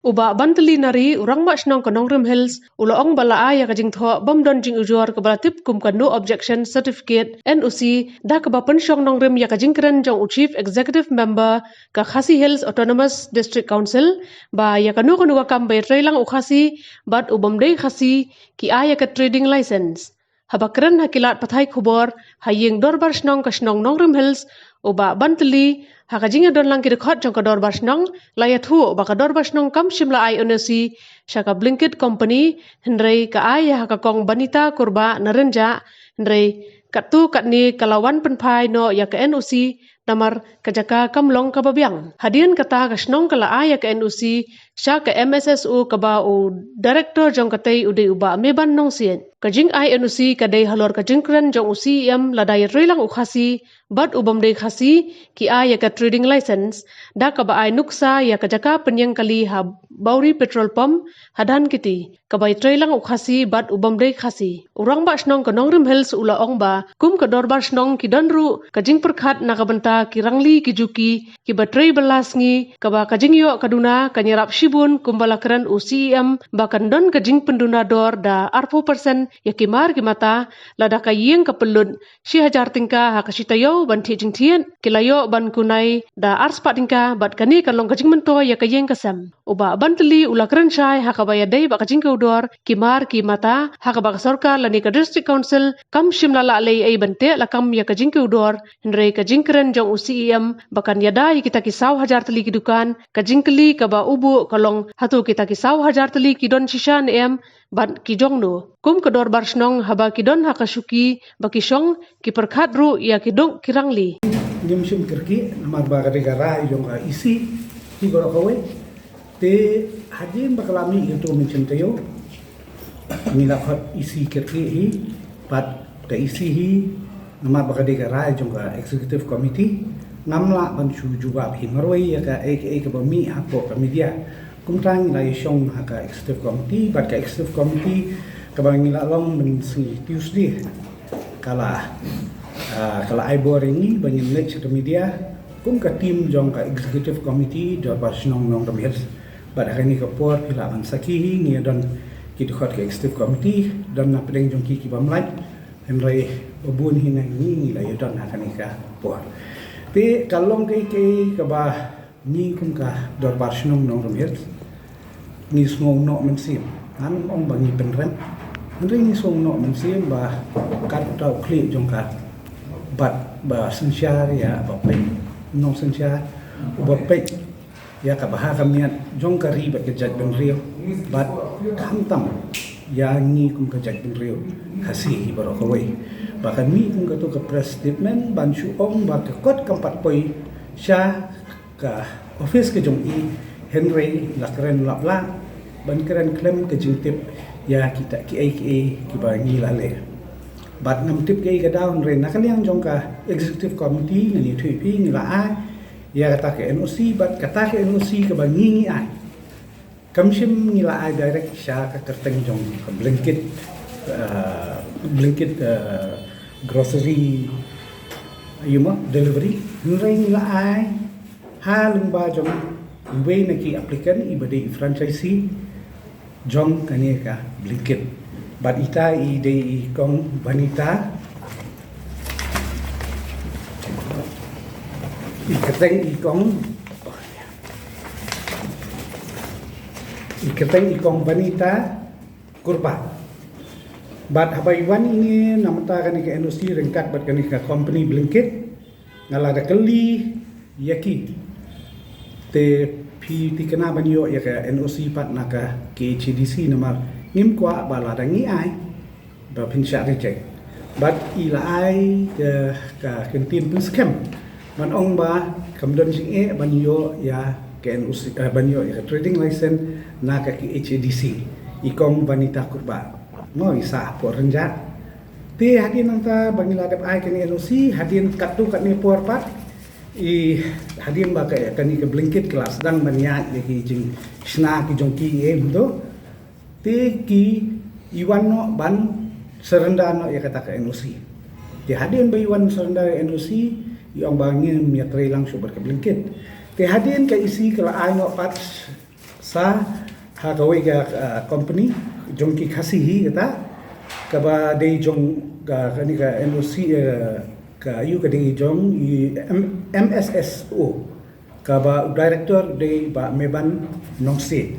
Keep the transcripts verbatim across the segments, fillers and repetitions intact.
U Bah Bantylli Nari, u Rangbah Shnong ka Nongrim Hills, u la ong ba la ai ïa ka jingthoh bym don jingujor kaba la tip kum ka No Objection Certificate, N O C, da kaba pynshong nongrim ïa ka jingkren jong u Chief Executive Member ka Khasi Hills Autonomous District Council, ba ïa kano kano ka kam ba ïatreilang u Khasi bad u bym dei Khasi ki ai ïa ka trading license. Haba kren ha ki lad pathai khubor ha ïing dorbar shnong ka shnong Nongrim Hills, u Bah Bantylli, ha ka jingïadonlang ki dkhot jong ka dorbar shnong, la ïathuh ba ka dorbar shnong kam shym la ai N O C sha ka Blinkit Company, hynrei ka ai ïa ka Kong Banita Kurbah na Rynjah, hynrei katto katne ka la wan pynphai noh ïa ka N O C namar ka jaka kam long kaba biang. Hadien kata ka shnong ka la ai ïa ka N O C sha ka M S S O kaba u director jong katei u dei u Bah Meban Nongsiej. Ka jingai N O C ka dei halor ka jingkren jong u C E M lada ïatreilang u Khasi bad u bym dei Khasi ki ai ïa ka trading license, da kaba ai nuksa ïa ka jaka pynïeng kali ha Bawri Petrol Pump ha Dhankheti, kaba ïatreilang u Khasi bad u bym dei Khasi. U Rangbah Shnong ka Nongrim Hills u la ong ba kum ka dorbar shnong ki don ruh ka jingpyrkhat na ka bynta ki rangli ki juki kiba trei bylla sngi, kaba ka jingïoh ka duna kan ïarap shibun kumba la kren u C E M ba kan don ka jingpynduna dor da arphew percent ïa ki mar ki mata, lada ka ïing ka pynlut shi hajar tyngka ha ka shi taïew ban thied jingthied, ki la ïoh ban kunai da arspah tyngka bad kane kan long ka jingmyntoi ïa ka ïing ka sem. U Bah Bantylli u la kren shai ha kaba ïadei bad ka jingkiew dor ki mar ki mata, ha kaba ka sorkar lane ka District Council kam shym la lah leh ei ei ban teh lakam ïa ka jingkiew dor, hynrei ka jingkren jong u C E M ba kan ïada ïa kita ki saw hajar tylli ki dukan, ka jingkylli kaba u buh ka long hato kita ki saw hajar tylli ki don shisha ne em, bad ki jong no. Kum ka dorbar shnong haba ki don ha ka shuki ba ki shong, ki pyrkhat ruh ïa ki duk ki rangli. Ngim shym kyrkieh namar ba ka dei ka rai jong ka E C hi baroh kawei. Te hadien ba ka la mih ïa uto u mynsiem taïew, ngi la khot E C kyrkieh hi, bad ka E C hi, namar ba ka dei ka rai jong ka Executive Committee, ngam lah ban shu jubab hi marwei ïa kaei kaei kaba mih hapoh ka media. Kumta ngi la ïashong ha ka Executive Committee, bad ka Executive Committee kaba ngi la long mynsngi Tuesday, ka la, ah, ka la ai bor ïa ngi ba ngin leit sha ka media kum ka team jong ka Executive Committee dorbar shnong Nongrim Hills. Bad ha kane ka por phi lah ban sakhi hi, ngi ïadon ki dkhot ka Executive Committee, don na pdeng jong ki ki bym lait, hynrei ba bun hi na ngi ngi la ïadon ha kane ka por. Te ka long kaei kaei kaba ngi kum ka dorbar shnong Nongrim Hills ngi sngew noh mynsiem. Ngan ym ong ba ngi pynrem, hynrei ngi sngew noh mynsiem ba katto u khlieh jong ka, bad ba synshar ïa ba peit, nongsynshar uba peit ïa ka bha ka miat jong ka ri bad ka jaitbynriew, bad khamtam ïa ngi kum ka jaitbynriew Khasi hi baroh kawei. Ba kan mih kum kato ka press statement ban shu ong ba ka kot kam pat poi sha ka office ka jong i, hynrei la kren lap lah ban kren khlem ka jingtip ïa kita kiei kiei kiba ngi la leh. Bad ngam tip kaei ka daw, hynrei na ka liang jong ka Executive Committee ngan ïathuh ïa phi, ngi la ai ïa kata ka N O C, bad kata ka N O C kaba ngi ngi ai, kam shym ngi la ai direct sha ka kyrteng jong ka Blinkit, eh, Blinkit, eh, grocery, you know, delivery. Hynrei ngi la ai ha lyngba jong iwei na ki applicant iba dei i franchisee jong kane ka Blinkit. Bad ita i dei i Kong Vanita, i kyrteng i Kong, i kyrteng i Kong Vanita Kurbah. Bad haba i wan ine na bynta kane ka N O C ryngkat bad kane ka company Blinkit, nga la da kylli ïa ki, te phi thikna ban ïoh ïa ka N O C pat na ka K H A D C, namar ngim kwah ba lada ngi ai ba phin shah reject. Bad i la ai ka, ka kyntien pynskhem ban ong ba kam don jingeh ban ïoh ïa ka N O C, eh, ban ïoh ïa ka trading license na ka K H A D C, i Kong Vanita Kurbah. Mo, i sah hapoh Rynjah. Te hadien nangta ba ngi la dep ai kane N O C, hadien katto katne por pat, i hadien ba ka, kane ka Blinkit ka la sdang ban ïaid ïa ki jingshna ki jong ki, eh, kumto. Te ki i wan noh ban surrender noh ïa kata ka N O C. Te hadien ba i wan surrender ïa N O C, i ong ba ngim ïatrei lang shuh bad ka Blinkit. Te hadien ka E C ka la ai noh pat Sa ha kawei ka, ah, company jong ki Khasi hi kata, kaba dei jong ka, kane ka N O C, eh, ka ïoh ka dei jong i M-, M S S O, kaba u director dei Bah Meban Nongsiej.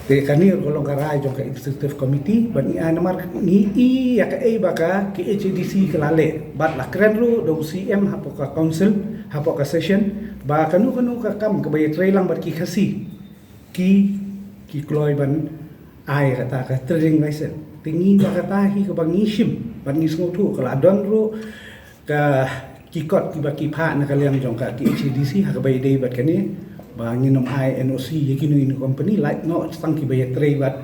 Te kane ruh ka long ka rai jong ka executive committee, bad ngi ai namar ngi i ïa kaei ba ka K H A D C ka la leh, bad la kren ruh da u C M hapoh ka council, hapoh ka session, ba kano kano ka kam kaba ïatrei lang bad ki Khasi, ki, ki kloi ban ai kata ka trading license. Te ngi ïa kata hi kaba ngi shim, bad ngi sngewthuh ka la don ruh ka, ki kot kiba ki phah na ka liang jong ka K H A D C ha kaba ïadei bad kane, ba ngin ym ai N O C ïa kino kino company, lait noh tang kiba ïatrei bad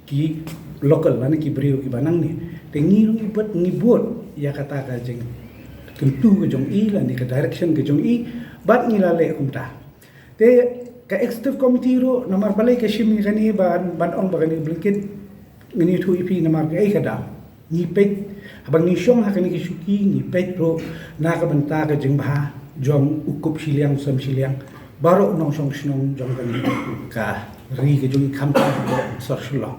ki local lane ki briew kiba nangne. Te ngi ruh ngi bud, ngi bud ïa kata ka jingkyntu ka jong i lane ka direction ka jong i, bad ngi la leh kumta. Te ka executive committee ruh namar balei ka shim ïa kane ban, ban ong ba kane blinket, ngan ïathuh ïa phi namar kaei ka daw. Ngi peit, haba ngi shong ha kane ka shuki, ngi peit ruh na ka bynta ka jingbha jong u kup shiliang u sem shiliang, baroh u nongshong shnong jong kane ka ri ka jong i, khamtam sor Shillong.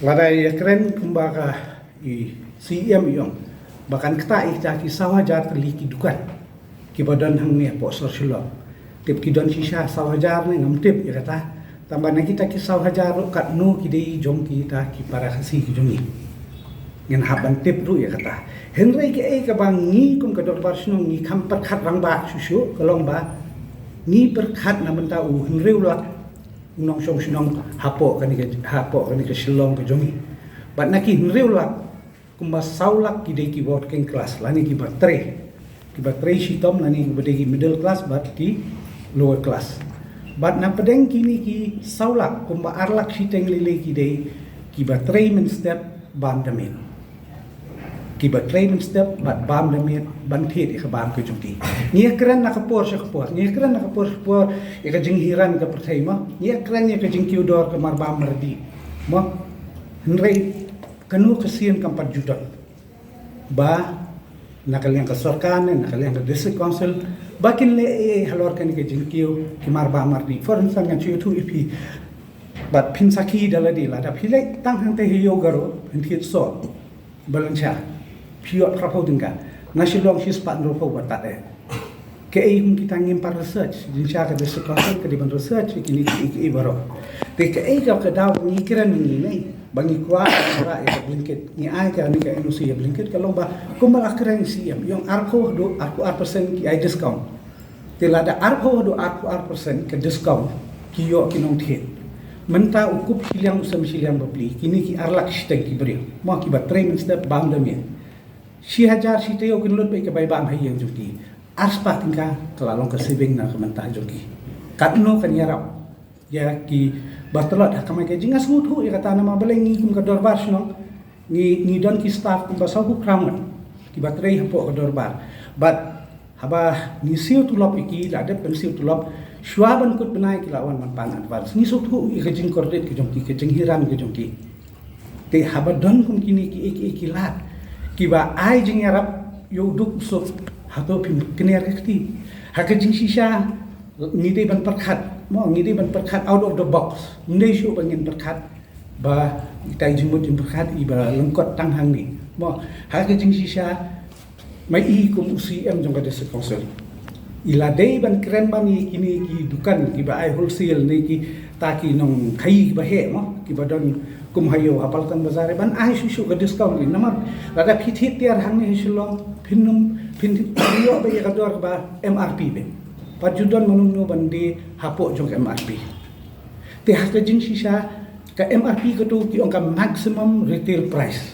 Lada ïa kren kumba ka i C M i ong ba kan ktah ïa kita ki saw hajar tylli ki dukan kiba don hangne hapoh sor Shillong. Tip ki don shisha saw hajar ne ngam tip ïa kata. Tangba na kita ki saw hajar ruh katno ki dei jong kita ki para Khasi ki jong ngi, ngin hap ban tip ruh ïa kata. Hynrei kaei kaba ngi kum ka dorbar shnong ngi kham pyrkhat rangbah shuh shuh ka long ba ngi pyrkhat na bynta u hynriew lak u nongshong shnong hapoh kane ka, hapoh kane ka Shillong ka jong ngi. Bad na ki hynriew lak, kumba saw lak ki dei ki working class lane kiba trei, kiba trei shitom lane kiba dei ki middle class bad ki lower class. Bad na pdeng kine ki saw lak, kumba ar lak shiteng lei lei ki dei kiba trei mynstep bam da miet. Kiba trei mynstep bad bam da miet ban thied ïa ka bam ka jong ki. Ngi ïa kren na ka por sha ka por, ngi ïa kren na ka por sha ka por ïa ka jinghiar ka pyrthei mo, ngi ïa kren ïa ka jingkiew dor ka marbam mardih mo. Hynrei kano ka sien kam pat ju don ba na ka liang ka sorkar ne na ka liang ka district council ba kin leh ei ei halor kane ka jingkiew ki marbam mardih. For instance, ngan shu ïathuh ïa phi, bad phin sakhi da lade, lada phi leit tang hangtei ha Ïew Garo, phin thied soh ba lyngshar, phi ïoh phra phew tyngka. Na Shillong shi spah hynriew phew ba tad eh. Kaei kum kita ngim pat research? Jingshisha ka district council ka dei ban research ïa kine kiei kiei baroh. Te kaei ka, ka daw ngi kren ngi ne ba ngi kwah ïa ka blinket, ngi ai kane ka N O C ïa blinket ka long ba kumba la kren C M, ïong arphew haduh arphew ar percent ki ai discount. Te lada arphew haduh arphew ar percent ka discount ki ïoh ki nongthied, mynta u kup shiliang u sem shiliang bapli, kine ki ar lak shiteng ki briew mo, kiba trei mynstep bam da miet, shi hajar shi taïew kin lut bad ka bai bam ha ïing jong ki. Ar spah tyngka ka la long ka saving na ka bynta jong ki. Katno kan ïarap ïa kiba tlot ha kamai ka jingïasngewthuh ïa kata? Namar balei ngi kum ka dorbar shnong ngi, ngi don ki staff kumba saw phew phra ngut kiba trei hapoh ka dorbar. Bad haba ngi siew tulop ïa ki, la dep ban siew tulop, shuwa ban kut bnai ki la wan ban pan advance. Ngi sngewthuh ïa ka jingkordit ka jong ki, ka jinghiar ka jong ki. Te haba don kum kine kiei kiei ki lad kiba ai jingïarap ïa u duk u suk, hato phim kner ka kti? Ha ka jingshisha ngi dei ban pyrkhat mo, ngi dei ban pyrkhat out of the box. Ym dei shuh ba ngin pyrkhat ba kita i jingmut jingpyrkhat iba lyngkot tang hangne mo. Ha ka jingshisha, ma i kum u C M jong ka district council, i la dei ban kren ban ïa kine ki dukan kiba ai wholesale ne kita ki nongkhaïi kiba heh mo, kiba don kum ha Ïew ha Paltan Bazar, ban ai shuh shuh ka discount ki. Namar lada phi thied tiar hangne ha Shillong, phin ym, phin ïoh beit ïa ka dor kaba M R P beit. Pat ju don mano mano ban die hapoh jong ka M R P. Te ha ka jingshisha ka M R P kato ki ong ka maximum retail price.